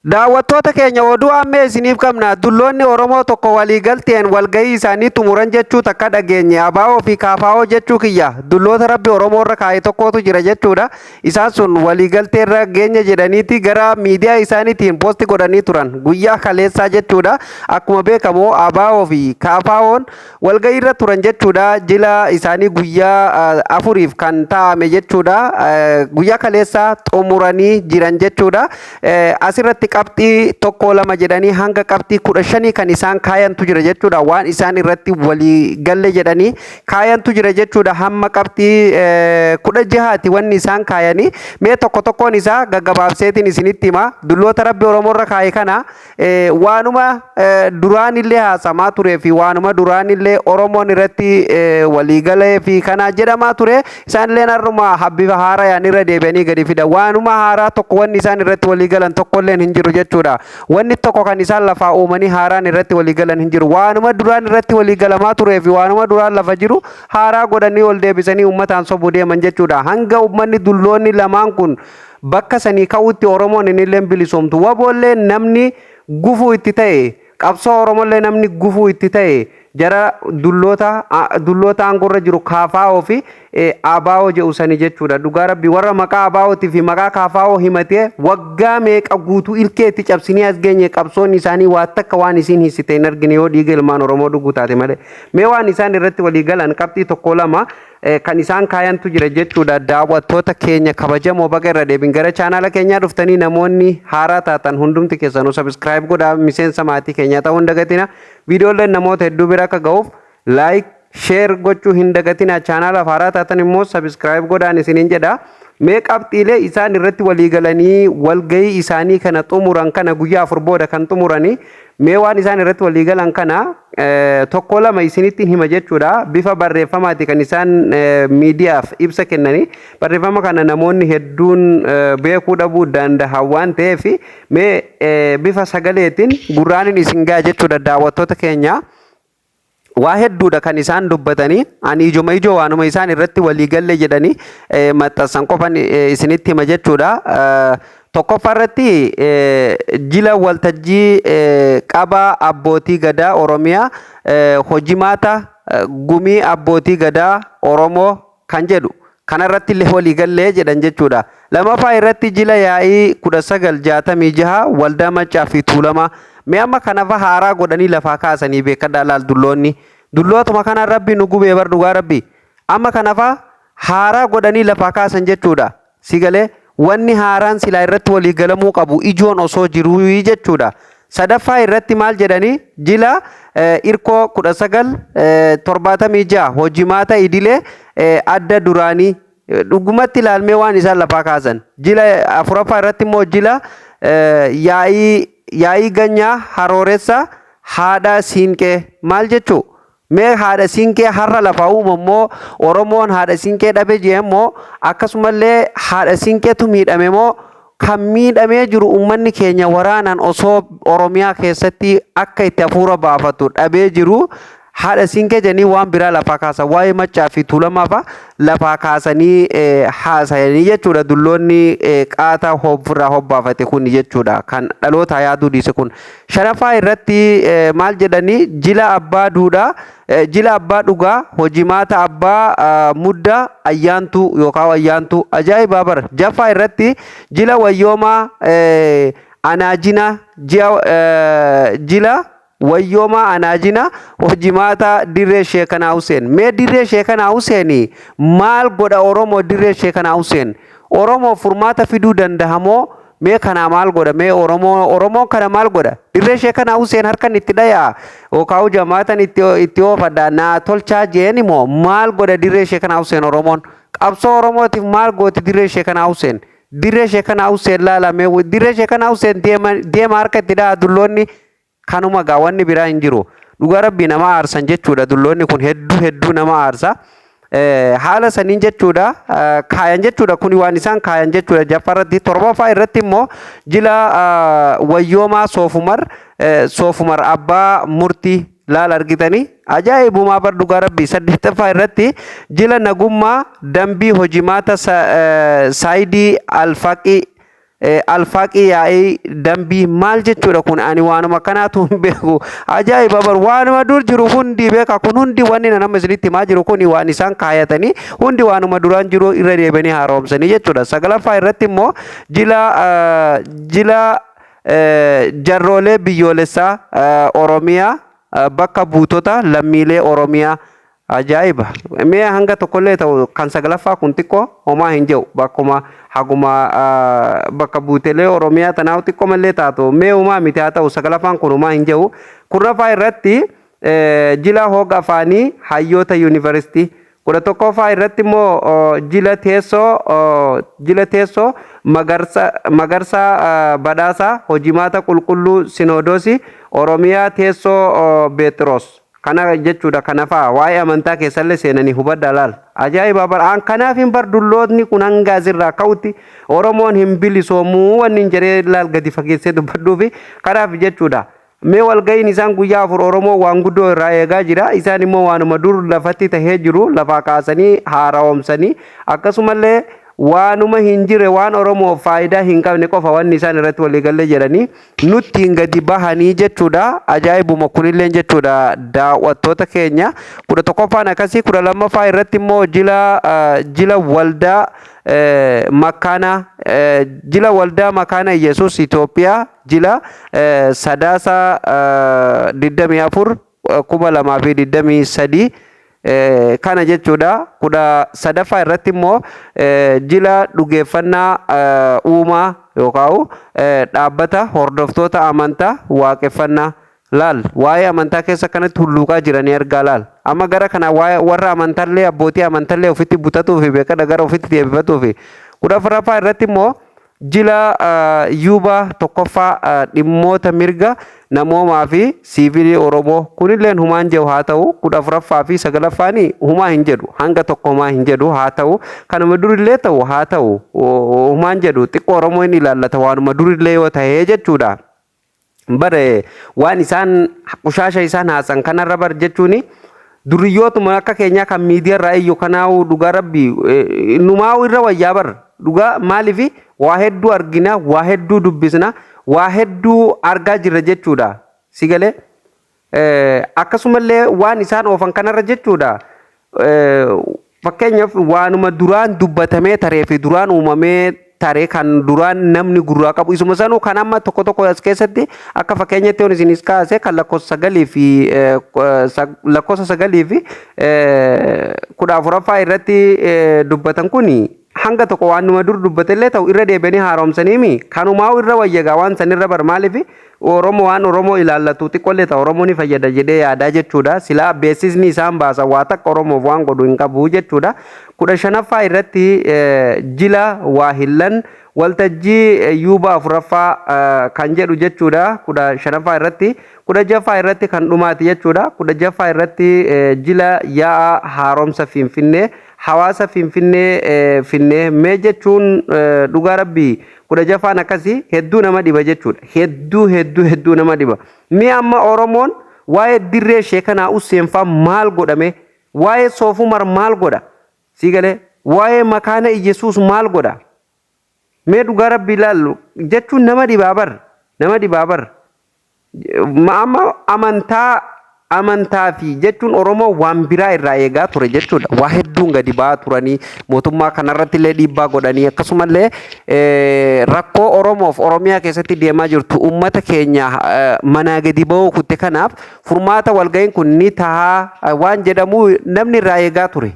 Daawwattoota keenya, oduu ammee isiniif qabna. Dulloonni Oromoo tokko waliigalteen walgahii isaanii xumuran jechuu takka dhageenye. ABO fi KFO jechuu kiyya. Dulloota Rabbi Oromoo irra kaa'e tokkotu jira jechuudha. Isaan sun waliigalteerra geenya jedhaniiti gara miidiyaa isaaniitiin post godhanii turan guyyaa kaleessaa jechuudha. Akkuma beekamu ABO fi KFO'n walgahii irra turan jechuudha. Jila isaanii guyyaa 4f kan taa'ame jechuudha. Guyyaa kaleessaa xumuranii jiran jechuudha. Asirratti qabxii tokko, lama jedhanii hanga qabxii 15 kan isaan kaayantu jira jechuudha. Waan isaan irratti walii galle jedhanii kaayantu jira jechuudha. Hamma qabxii 16ti wanni isaan kaayanii. Mee tokko tokkoon isaa gaggabaabseetiin isinitti hima. Dulloota Rabbi Oromoorra kaaye kana waanuma duraanillee haasamaa turee fi waanuma duraanillee Oromoon irratti waliigalee fi kana jedhamaa ture, isaanillee har'uma bifa haarayaan irra deebi'anii gadi fida. Waanuma haaraa tokko wanni isaan irratti waliigalan tokkolleen hin jiru jechuudha. Wanni tokko kan isaan lafaa uumanii haaraan irratti waliigalan hin jiru. Waanuma duraan irratti waliigalamaa turee fi waanuma duraan lafa jiru haaraa godhanii ol deebisanii uummataan sobuu deeman jechuudha. Hanga uummanni dulloonni lamaan kun bakka sanii ka'utti Oromoon inillee bilisoomtu. Waboollee namni gufuu itti ta'e, qabsoo Oromollee namni gufuu itti ta'e, jara dulloota aangorra jiru KFO fi ABO jedhu sani jechuudha. Dhugaa Rabbi, warra maqaa ABOtii fi maqaa KFO himatee waggaa meeqa guutuu ilkee itti cabsinii as geenye, qabsoon isaanii waa takka waan isiin hiisite hin argine yoo dhiiga ilmaan Oromoo dhuguu taate malee. Mee waan isaan irratti walii galan qabxii tokko lama kan isaan kaayantu jira jechuudha. Daawwattoota keenya kabajamoo, baga irra deebin gara chaanaala keenyaa dhuftanii. Namoonni haaraa taatan hundumti keessanuu subscribe godhaa, miseensa maatii keenyaa ta'uu hin dagatina. Viidiyooleen namoota hedduu bira akka ga'uuf like, share gochuu hin dagatina. Chaanaala haaraa taatan immoo subscribe godhaan isiniin jedha. Mee qabxiilee isaan irratti walii galanii walgahii isaanii kana xumuran kana, guyyaa 4 booda kan xumuranii, mee waan isaan irratti walii galan kana tokko lama isinitti hima jechuudha. Bifa barreeffamaati kan isaan miidiyaaf ibsa kennanii. Barreeffama kana namoonni hedduun beekuu dhabuu danda'an waan ta'eef, mee bifa sagaleetiin gurraanin isin ga'a jechuudha, daawwattoota keenya. Waa hedduudha kan isaan dubbatanii. Ani ijuma ijoo waanuma isaan irratti walii galle jedhanii maxxansan qofan isinitti hima jechuudha. Tokkoffaa irratti jila waltajjii qabaa abbootii gadaa Oromiyaa, hojimaata gumii abbootii gadaa Oromoo kan jedhu kanarratti illee walii gallee jedhan jechuudha. Lamaffaa irratti jila yaa'ii 1966 waldaa Maccaa fi Tuulamaa. Mee amma kanafa haaraa godhanii lafaa kaasanii beekadhaa, laal dulloonni. Dullootuma kanaan Rabbi nu gubee bar, dhugaa Rabbi. Amma kanafa haaraa godhanii lafaa kaasan jechuudha. Si galee, wanni haaraan silaa irratti walii galamuu qabu ijoon osoo jiruu jechuudha. Sadaffaa irratti maal jedhanii? Jila irkoo 1976 hojimaata idilee adda duraanii. Dhugumatti ilaalmee waan isaan lafaa kaasan. Jila afuraffaa irratti immoo jila yaa'ii ganyaa harooressa haadha siinqee maal jechuu? Mee haadha siinqee har'a lafaa uumamoo Oromoon haadha siinqee dhabe jee immoo, akkasumallee haadha siinqeetu miidhame moo, kan miidhamee jiru uummanni keenya waraanaan osoo Oromiyaa keessatti akka itti hafuura baafatu dhabee jiru, haadha siinqee jedhanii waan biraa lafaa kaasan. Waa'ee Maccaa fi Tuulamaa fa'a lafaa kaasanii haasayanii jechuudha. Dulloonni qaata ofirraa hobbaafate kun jechuudha, kan dhaloota yaaduu dhiise kun. Shanaffaa irratti maal jedhanii? Jila abbaa duudhaa, jila abbaa dhugaa, hojimaata abbaa muddaa ayyaantuu yookaan ayyaantuu, ajaa'ibaa bara. Jaffaa irratti jila wayyoomaa anaajina, ji'a jila wayyoomaa anaajina, hojimaata dirree Sheekanaa Huseen. Mee dirree Sheekanaa Huseen maal godha Oromoo? Dirree Sheekanaa Huseen Oromoo furmaata fiduu dandahamoo? Mee kanaa maal godha? Mee Oromoo, Oromoon kana maal godha? Dirree Sheekanaa Huseen harkan itti dhayaa yookaan jamaatan itti oofadha naa tolchaa jeen immoo maal godha dirree Sheekanaa Huseen? Oromoon qabsoo Oromootiif maal gooti dirree Sheekanaa Huseen? Dirree Sheekanaa Huseen laalame, dirree Sheekanaa Huseen deema deema, harka itti dhaha dulloonni. Kanuma gaa, wanni biraa hin jiru. Dhugaa Rabbii, nama aarsan jechuudha. Dulloonni kun hedduu hedduu nama aarsa. Haala saniin jechuudha kaayan jechuudha. Kuni waan isaan kaayan jechuudha jaffarratti. Torbaffaa irratti immoo jila wayyoomaa Soofumar, Soofumar abbaa murtii, laal argitanii, ajaa'ibumaa bar, dhugaa Rabbii. Saddeettaffaa irratti jila nagummaa dambii hojimaata saayidii alfaqii. Alfaaqii yaa'ii dambii maal jechuudha kun? Ani waanuma kanaatu hin beeku. Ajaa'iba bar, waanuma dur jiru hundi beeka. Kun hundi wanni nama isinitti himaa jiru kun waan isaan kaayatanii hundi waanuma duraan jiru irra deebianii haaromsanii jechuudha. Sagalaffaa irratti immoo jila jarroolee biyyoolessaa Oromiyaa, bakka buutota lammiilee Oromiyaa. Ajaa'iba! Mee hanga tokkollee ta'u kan sagalaffaa kun xiqqoo homaa hin jedhu, bakkuma haguma bakka buutelee Oromiyaa tanaaf xiqqoo mallee taatu mee homaa miti, haa ta'u, sagalaffaan kun homaa hin jedhu. 10ffaa irratti jila hoga afaanii hayyoota yuunivarsiitii. 11ffaa irratti immoo jila teessoo Magarsaa Badhaasaa, hojimaata qulqulluu Sinoodosii Oromiyaa, teessoo Beexiroos. Kana jechuudha. Kana fa'a waa'ee amantaa keessallee seenanii hubadhaa laal. Ajaa'iba bara an kanaaf hin bar, dullootni kun hanga asirraa ka'utti Oromoon hin bilisoomuu wanni hin jedhee laal gadi fageessee dubbadhuufi kanaaf jechuudha. Mee walga'iin isaan guyyaa 4 Oromoo waan guddoo irraa eegaa jira. Isaan immoo waanuma dur lafatti tahee jiru lafaa kaasanii haara'oomsanii, akkasumallee waanuma hin jirre, waan Oromoof faayidaa hin qabne qofa wanni isaan irratti waliigalee jedhanii nutti hin gadi bahanii jechuudha. Ajaa'ibuma kunillee jechuudha, daawwattoota keenya. 11ffaan akkasii. 12ffaa irratti immoo jila waldaa makkaana jila waldaa Makaana Yesuus Itoophiyaa, jila Sadaasa 24 2023 kana jechuudha. 13ffaa irratti immoo jila dhugeeffannaa uumaa yookaan dhaabbata hordoftoota amantaa waaqeffannaa. Laal, waa'ee amantaa keessa kanatti hulluuqaa jiranii argaa laal. Amma gara kana waa'ee warra amantaallee, abbootii amantaallee ofitti butatuu fi beekadha gara ofitti deebifatuu fi. 14ffaa irratti immoo jila yuuba tokkoffaa, dhimmoota mirga namoomaa fi siivilii Oromoo. Kunilleen humaan jedhu, haa ta'u. 14ffaa fi sagalaffaani humaa hin jedhu, hanga tokko humaa hin jedhu, haa ta'u, kanuma durillee ta'u, haa ta'u, humaan jedhu, xiqqoo Oromoo inni ilaallata waanuma durillee yoo ta'ee jechuudha. Bare waan isaan qushaasha isaan haasan kanarra bar jechuuni duriyyootuma akka keenyaa kan miidiyaarraa iyyu kanaa'u dhugaa rabbi numaa'u irra wayyaa bar dhugaa. Maaliif? Waa hedduu argina, waa hedduu dubbisna, waa hedduu argaa jirra jechuudha si galee. Akkasumallee waan isaan oofan kanarra jechuudha, fakkeenyaaf waanuma duraan dubbatamee taree fi duraan uumamee taree kan duraan namni gurraa qabu isuma sanuu kan amma tokko tokko as keessatti akka fakkeenyatti yoon isinis kaase kan lakkoofsa 9 fi 14ffaa irratti dubbatan kuni hanga tokko waan numa dur dubbatellee ta'u irra deebi'anii haaromsaniimi kanumaa irra wayyagaa waan sanirra bar. Maaliif? Oromoo waan Oromoo ilaallatu xiqqollee ta'u Oromoo ni fayyada jedhee yaadaa jechuudha. Silaa beeksisni isaan baasan waa takka Oromoof waan godhu hin qabu jechuudha. 15ffaa irratti jila waahillan waltajjii yuuba afuraffaa kan jedhu jechuudha. 15ffaa irratti. 16ffaa irratti kan dhumaati jechuudha. 16ffaa irratti jila yaa'a haaromsa Finfinnee, hawaasa Finfinnee finnee mee jechuun dhugaa rabbii 16ffaan akkasii hedduu nama dhiba jechuudha. Hedduu hedduu hedduu nama dhiba. Mee amma Oromoon waa'ee dirree sheekanaa Usseenfaa maal godhame? Waa'ee Soofumar maal godha? Sii galee, waa'ee Makaana Iyesuus maal godha? Mee dhugaa rabbii ilaallu jechuun nama dhibaa bar. Nama dhibaa bar. Amma amantaa fi jechuun Oromoo waan biraa irraa eegaa ture jechuudha. Waa hedduun gadi ba'aa turanii mootummaa kanarratti illee dhiibbaa godhanii, akkasumallee rakkoo Oromoof Oromiyaa keessatti deemaa jirtu, uummata keenya manaa gadi ba'uu kutte kanaaf furmaata walga'iin kun ni tahaa waan jedhamu namni irraa eegaa ture.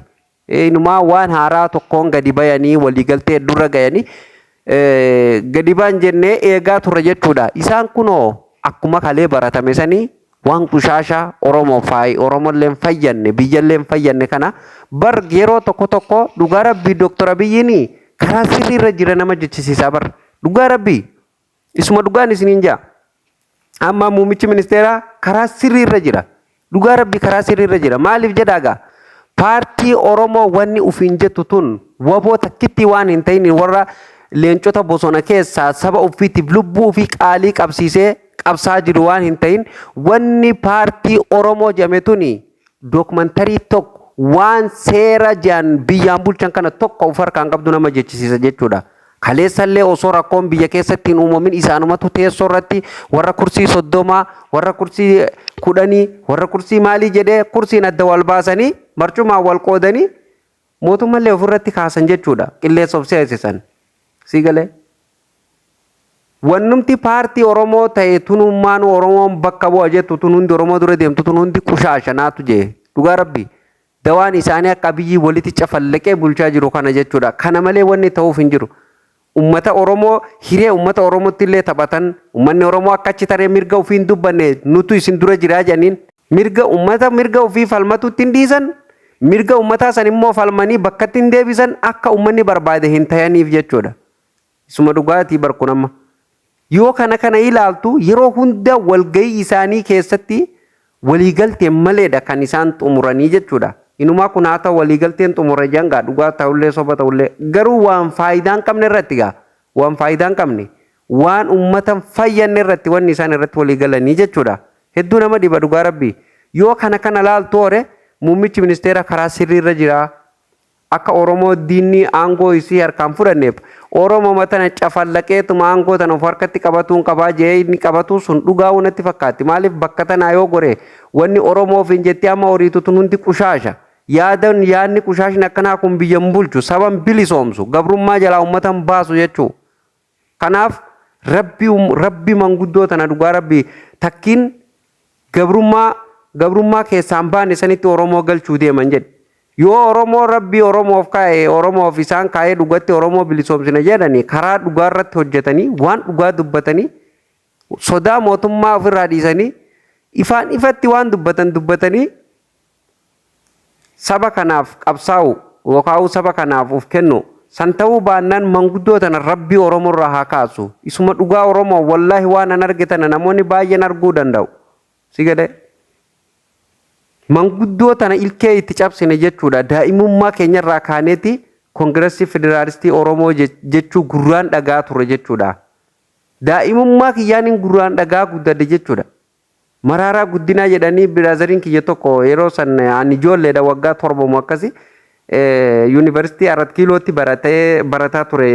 Inumaa waan haaraa tokkoon gadi bayanii waliigaltee dura gayanii gadi ba'an jennee eegaa turre jechuudha. Isaan kunoo akkuma kalee baratame sanii waan qushaashaa Oromoo faayi Oromollee hin fayyanne, biyyallee hin fayyanne kana bar. Yeroo tokko tokko dhugaa rabbii Dooktor Abiyyiin karaa sirrii irra jira nama jechisiisaa bar, dhugaa rabbii isuma dhugaan isiniin jaa. Amma muummichi ministeeraa karaa sirrii irra jira. Dhugaa rabbii karaa sirrii irra jira. Maaliif jedhaa gaa? Paartii Oromoo wanni ufiin jettu tun waboo takkitti waan hin ta'in, warra leencota bosona keessaa saba ufiitiif lubbuu ofii qaalii qabsiisee qabsaa jiru waan hin ta'in, wanni paartii Oromoo jedhame tuni dookumantarii tokko waan seera jedhan biyyaan bulchan kana tokko of harkaan qabdu nama jechisiisa jechuudha. Kaleessallee osoo rakkoon biyya keessatti hin uumamin isaanumatu teessoo irratti warra kursii 30, warra kursii 10, warra kursii maalii jedhee kursiin adda wal baasanii marcumaan wal qoodanii mootummallee ofirratti kaasan jechuudha. Qilleessa of seesisan. Sii galee? Wannumti paartii Oromoo ta'e tunummaan Oromoon bakka bu'a jettu tun hundi, Oromoo dura deemtu tun hundi qushaasha naatu jee. Dhugaa Rabbi. Dawaan isaanii akka Abiyyi walitti cafallaqee bulchaa jiru kana jechuudha. Kana malee wanni ta'uuf hin jiru. Ummata Oromoo hiree ummata Oromootti illee taphatan, ummanni Oromoo akka achi taree mirga ofii hin dubbanne nutu isin dura jiraa jedhaniin, mirga ummata mirga ofii falmatutti hin dhiisan, mirga ummataa san immoo falmanii bakkatti hin deebisan, akka ummanni barbaade hin tayaniif jechuudha. Isuma dhugaatii barkun amma. Yoo kana kana ilaaltu, yeroo hunda walgahii isaanii keessatti waliigalteen maleedha kan isaan xumuranii jechuudha. Inumaa kun haa ta'u, waliigalteen xumura jangaa dhugaa ta'ullee soba ta'ullee, garuu waan faayidaa hin qabne irratti gaa, waan faayidaa hin qabne, waan uummata fayyanne irratti wanni isaan irratti walii galanii jechuudha. Hedduu nama dhiba, dhugaa Rabbii. Yoo kana kana laaltu hore, muummichi ministeera karaa sirriirra jira. Akka Oromoo diinni aangoo isii harkaan fudhanneef Oromoo tana cafallaqeetuma aangoo tana of harkatti qabatuun qabaa jee inni qabatu sun dhugaa natti fakkaatti. Maaliif bakka tanaa yoo gore wanni Oromoof hin jettee amma horiitu tun hundi qushaasha. Yaadan yaadni qushaashni akkanaa kun biyya hin bulchu, saban bilisoomsu, gabrummaa jalaa uummata hin baasu jechuu. Kanaaf Rabbi manguddoo tana, dhugaa Rabbi, takkiin gabrummaa keessaan baane sanitti Oromoo galchuu deeman jedhe. Yoo Oromoo Rabbi Oromoof kaa'e, Oromoof isaan kaa'ee, dhugatti Oromoo bilisoomsina jedhanii karaa dhugaa irratti hojjetanii, waan dhugaa dubbatanii, sodaa mootummaa ofirraa dhiisanii, ifaan ifatti waan dubbatan dubbatanii, saba kanaaf qabsaa'u yookaan saba kanaaf of kennu san ta'uu baannaan, manguddoo tana Rabbii Oromoo irraa haa kaasu. Isuma dhugaa Oromoo, wallaahi, waan an arge tana namoonni baay'een arguu danda'u. Si galee? Manguddoo tana ilkee itti cabsine jechuudha. Daa'imummaa keenyarraa kaaneeti Koongiresii Federaalistii Oromoo jechuu gurraan dhagaa ture jechuudha. Daa'imummaa kiyyaaniin gurraan dhagaa guddadhe jechuudha. Maraaraa Guddinaa jedhanii brotheriin kiyya tokko yeroo san ani ijoolleedha, waggaa 7 akkasi, yuunivarsiitii Arat Kiilootti baratee barataa ture.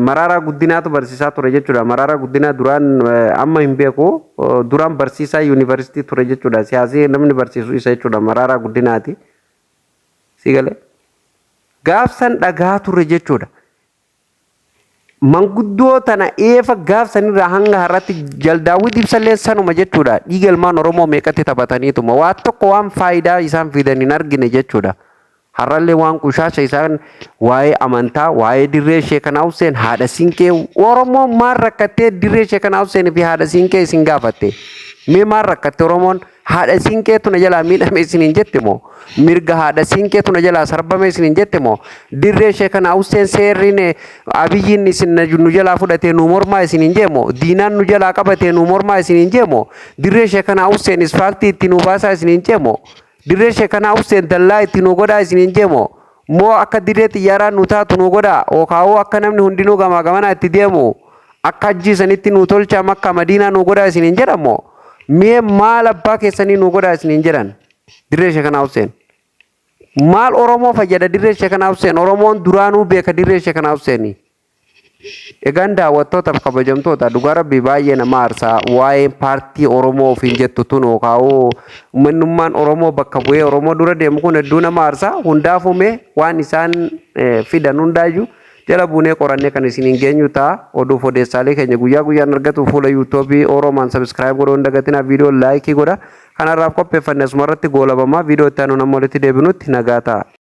Maraaraa Guddinaatu barsiisaa ture jechuudha. Maraaraa Guddinaa duraan, amma hin beeku, duraan barsiisaa yuunivarsiitii ture jechuudha. Siyaasii namni barsiisu isa jechuudha. Maraaraa Guddinaati. Si galee? Gaafsan dhagaa ture jechuudha. Manguddoo tana eefa gaafsanirraa hanga har'atti Jaldaawwit Ibsallee sanuma jechuudha. Dhiiga ilmaan Oromoo meeqatti taphataniituma waa tokko waan faayidaa isaan fidan hin argine jechuudha. Har'allee waan qushaasha isaan waa'ee amantaa, waa'ee dirree Sheekanaa Hussein, haadha siinqee. Oromoon maal rakkattee dirree Sheekanaa Hussein fi haadha siinqee isin gaafatte? Mee maal rakkatte Oromoon? Haadha siinqeetu na jalaa miidhame isiniin jette moo? Mirga haadha siinqeetu na jalaa sarbame isiniin jette moo? Dirree Sheekanaa Hussein seerriin Abiyyiin isin nu jalaa fudhatee nu mormaa isiniin jee moo? Diinaan nu jalaa qabatee nu mormaa isiniin jee moo? Dirree Sheekanaa Hussein isfaaltii itti nu baasaa isiniin jee moo? Dirree Sheekanaa Hussein dallaa itti nu godhaa isiniin jee moo? Moo akka dirree xiyyaaraa nu taatu nu godhaa, yookaan akka namni hundinuu gamaa gamanaa itti deemu, akka hajjii sanitti nu tolchaa, Makka Madiinaa nu godhaa isiniin jedhan moo? Mee maal abbaa keessanii nu godhaa isiniin jedhan dirree Sheekanaa Hussein? Maal Oromoo fayyada dirree Sheekanaa Hussein? Oromoon duraanuu beeka dirree Sheekanaa Husseinii. Egaan daawwattootaaf kabajamtoota, dhugaa Rabbii baay'ee nama aarsaa waa'ee paartii Oromoo ofiin jettu tun, yookaan uummanummaan Oromoo bakka bu'ee Oromoo dura deemu kun hedduu nama aarsaa. Hundaafuu mee waan isaan fidan hundaayyuu jala buunee qorannee kan isiniin geenyu ta'a. Oduuf odeessaalee keenya guyyaa guyyaan argatu fuula YouTubeii Oromaan subscribe godhuu hin dagatinaa, viidiyoo likeii godha. Kanarraaf qopheeffanne asuma irratti goolabamaa. Viidiyoo itti aanu nama walitti deebinutti nagaa ta'a.